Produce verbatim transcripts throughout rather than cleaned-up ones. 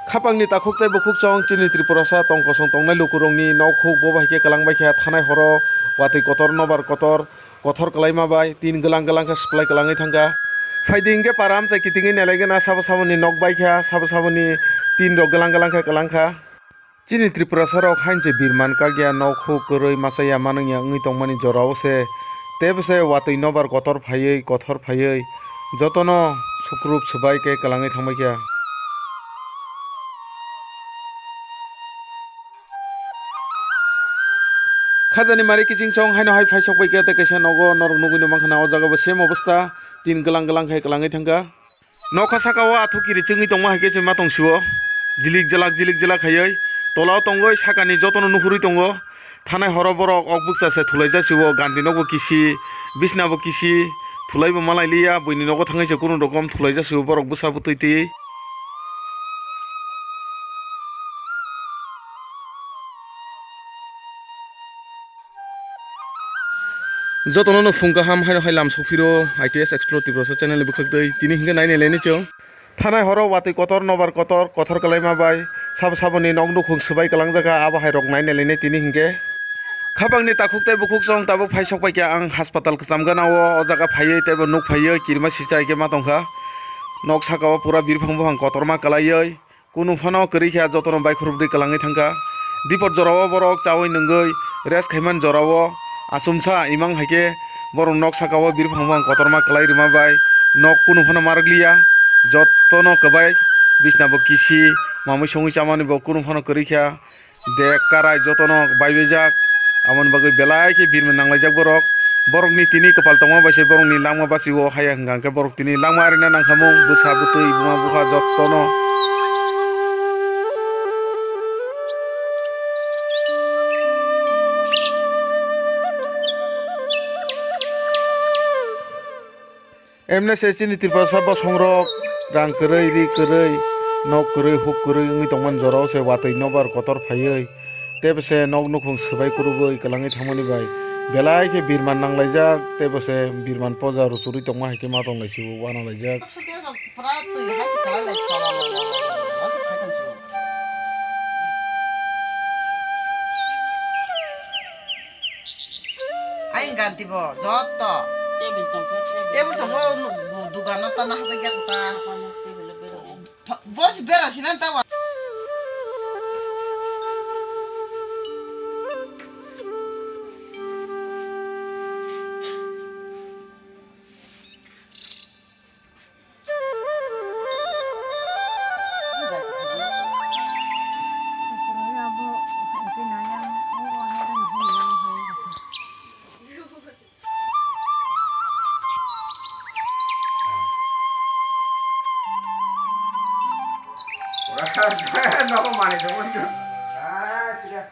Khapangni takhuk tei bukhuk chong chini Tripurasa tong kosong tongnai lukurokni nok huk bo bai khe kwlangbai kha thanai horo watwi kotor nobar kotor kothor kwlaima bai tin gwlang gwlang khe swplai kwlangwi thangkha. Phaidi hinkhe para amchai kitingwi nelaigwna sabo saboni nok bai kha sabo saboni tin rok gwlang gwlang khe kwlangkha. Chini Tripurasa rok hainse birman kakya nok huk kwrwi masa ya manwngya wngwi tongmani jorao se teibo se watwi nobar kotor phaiwi kothor phaiwi jotono sukrup swbai khe kwlangwi thangbai kha. Khajani mari kiching chong haino hai phai sok bai khe tei kaisa nogo norok nugwi no mankha na o jaga bo same obostha tin gwlang gwlang khe kwlangwi thangkha. Nokha saka o athuk kiri chwngwi tongma hai khe se ma tong sio. Jilik jalak, jilik jalak khaiwi tola o tongwi sakani jotono nuhurwi tongo. Thanai horo borok ok bwkcha se thulai ja sio, gandi nok bo kisi, bisna bo kisi, thulai bo malai liya, buini nogo thangwi se kunu rokom thulai ja sio borok bwsa bwtwi twi. Jotono no phung kaham haino hai lam sokphiro I T S Explore Tiprasa channel ni bwkhak twi tini hinkhe nai nai lainai chwng. Thanai horo watwi kotor nobar kotor kothor kwlaima bai sabo saboni nok nukhung swbai kwlangjak kha abo hai rok nai nai lainai tini hinkhe. Khapangni takhuk tei bukhuk chong tabuk phai sok bai khe ang haspatal kwcham gana o o jaga phaiwi teibo nuk phaiwi kirima sisa hai khe ma tongkha. Nok saka o pura birphang buphang kotorma kwlaiwi. Kunu phano kwrwi kha jotono baikhorok bwrwi kwlangwi thangkha. Dipor jorao borok chaui nungwi rest khaimani jorao achomsa imang hai khe borok nok saka o birphang buphang kotorma kwlai rwma bai nok kunu phano ma rwkliya. Jotono kwbai bisna bo kisi mamwi songwi chamani bo kunu phano kwrwi kha. Bek karai jotono baibaijak, aboni bagwi belai khe birman nanglaijak borok. Borokni tini kwpal tongma bai se borokni langma basi-o haya hwnkha hwnkhe borok tini langma arina nangkhamung bwsa bwtwi buma bupha jotono. Emne se chini Tiprasa bosongrok rang kwrwi, ri kwrwi, nok kwrwi, huk kwrwi wngwi tongmani jorao se watwi nobar kotor phaiwi, teibo se nok nukhung swbai kurubwi kwlangwi thangmani bai belai khe birman nanglaijak, teibo se birman poja ruchurwi tongma hai khe ma tonglaisio, uanalaijak. Ayang ganti bo, joto. Table tongkha, table. Table tongo, nu-, bu-, dugano ta nahajak ya kota. Table bera. Tho-, bosi bera sinan ta wa. Nogo manwi tongmani. Ah, sida.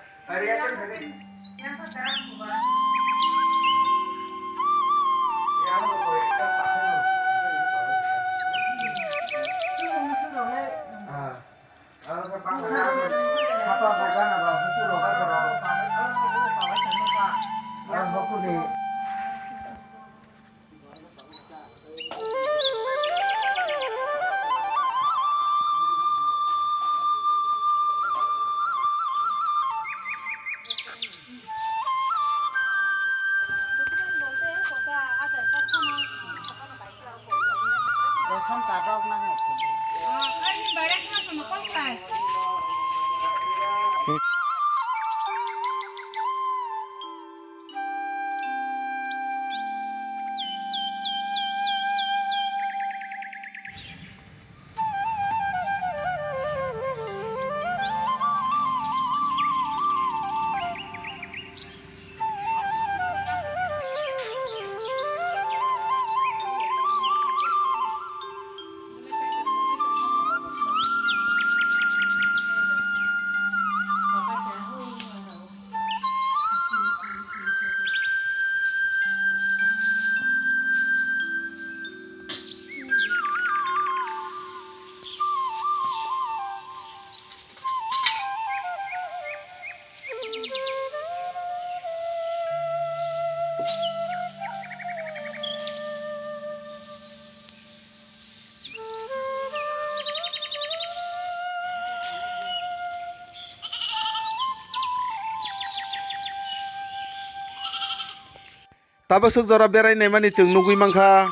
Abaswk jora berai naimani chwng nugwi mankha,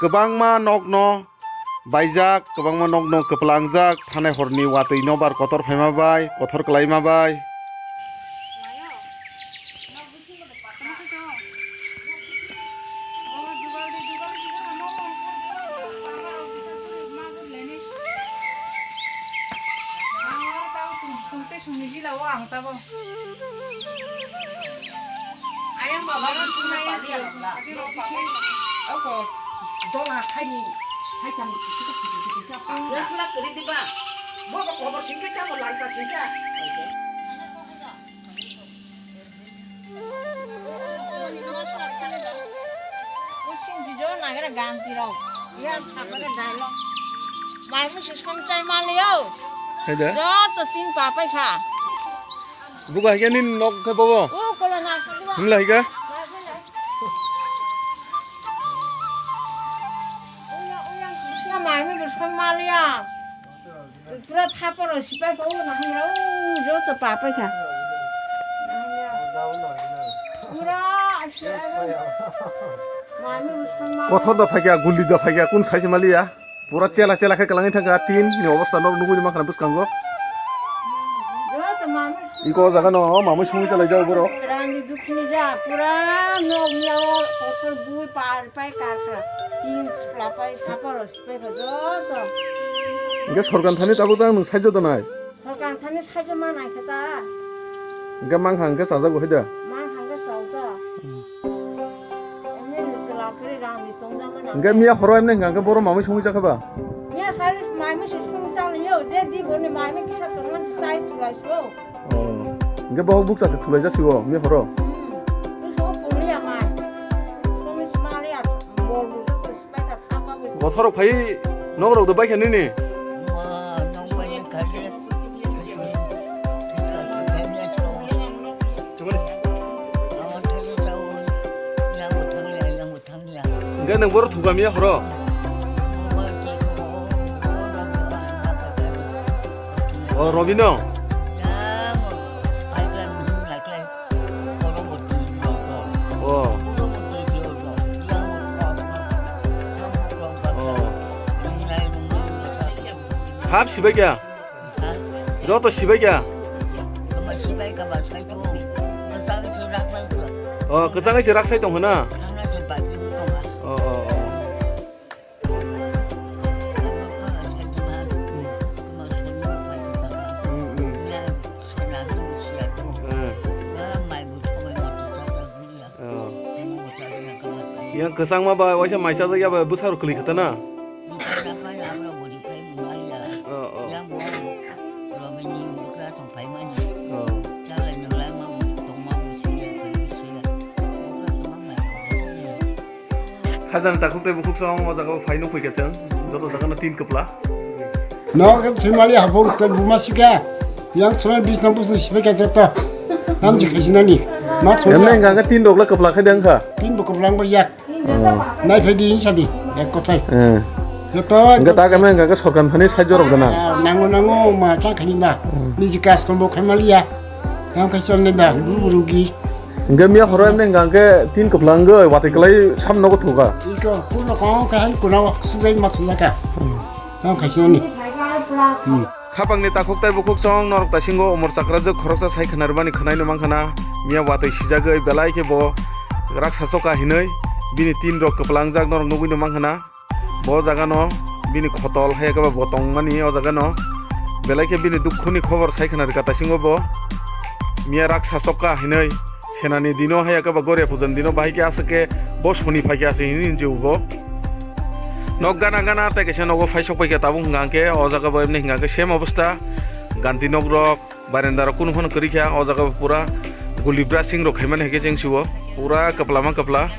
kwbangma nokno baijak, kwbangma nokno kwplangjak, thanai horni watwi nobar kotor phaima bai, kotor kwlaima bai. Ang oro tao tong, tongtwi songni jila o ang tabo. Ayang baba rok songmani ya, aji rok bisi. Ako dola khaini, hai chang kita kita kita kita. Wesla kiri diba. Bo bo kobo singke ta, bo lai ta singke. Mai musu song chai maliyo. Hai da. Joto tin papai kha. Buga hai nini nok khe bobo. O kola na. Himla hai ga. Mai musu song maliya. Pura thaparo sipai ko na hwnwi o joto papai kha. Pura manu songma. Kothor da phaikya, guli da phaikya, kun sai se maliya. Pura chela chela khe kwlangwi thangkha, tin ni obostha no nugwi mankha bwskango. Joto manu. Iko jaga no mamui songwi chalai jao borok. Rangni dukni ja pura nok miao kothor bui par pai karkha. Tin lapai thaparo. Hwnkhe sorkar thani tabuk tang nwng saijo donai? Sorkar thani saijo manai khe ta. Hwnkhe mankha hwnkhe chajago hai da? Mankha hwnkhe chao ta. Emni ni chwla phiri rang ni tongja manai. Hwnkhe miya horo emni hwnkha hwnkhe boro mamui songwi jakha ba? Miya sari mamui se song chaliyo, je di boni mamui kisa tongma chai chulai so. Oh. Hwnkhe bo bukcha se thulai jasigo miya horo? Hmm. Bwskango poriya mai. Songwi smaliya bol bujak. Bothorok phai nok rok do baikha nini. Hwnkhe nwng boro thuka miya horo. O Robino. O. O. Hap sibai kya? Joto sibai kya? O, kwchangwi se rak sai tong hwna? O, o, o. Hmm, hmm. Eh. Oh. Yang kwchangma ba waisa mai chajak ya ba bwsarok kwlwi kha ta na? Oh, oh. Oh. Khajang takhuk tei bukhuk song o jaga o phai nukphai kha chwng. Joto jaga no tin kwpla. No, ke sui mali habo, ke buma sika. Yang soi bis na busu sipe ka jata. Nam ji khaji nani. Ma soi. Emne hingka ke tin rok la kwpla khai dang kha. Tin bo kwpla ang bo yak. Oh. Nai phai di sadi. Ek kothai. Eh. Joto. Hingka ta kemne hingka ke sorkar thani sai jorok dana. Ah, nango nango ma ta khani ba. Hmm. Niji kas tombo khai mali ya. Yang khai son ne ba, buru buru gi. Hingke miya horo emne hingka hingke tin kwpla wngwi watwi kwlai sam nogo thuka. Iko, puno kong khai kuna wa sujai ma sujaka. Hmm. Tamo khaisani. Hmm. Khapangni takhuk tei bukhuk chong norok taisingo umor chakrajwk khoroksa sai khwnarmani khwnaino mankha na. Miya watwi sijagwi belai khe bo raksa choka hinwi bini tin rok kwplangjak norok nugwino mankha na. Bo jaga no bini khotol hai khe bo tongmani o jaga no belai khe bini dukhu ni khobor sai khwna rwkha taisingo bo miya raksa choka hinwi. Senani dino haya khe ba Goria puja ni dino bahai khe aswk khe bo soni phai khe aswk hini hinwi bo. Nok gana gana tei kaisa nogo phai sok pai khe tabuk hwnka hwnkhe o jaga bo emni hwnka hwnkhe same obostha. Ganti nok rok, barenda rok kunu phano kwrwi kha, o jaga bo pura guli brushing rok khaimani hai khe cheng sio. Pura kwplama kwpla.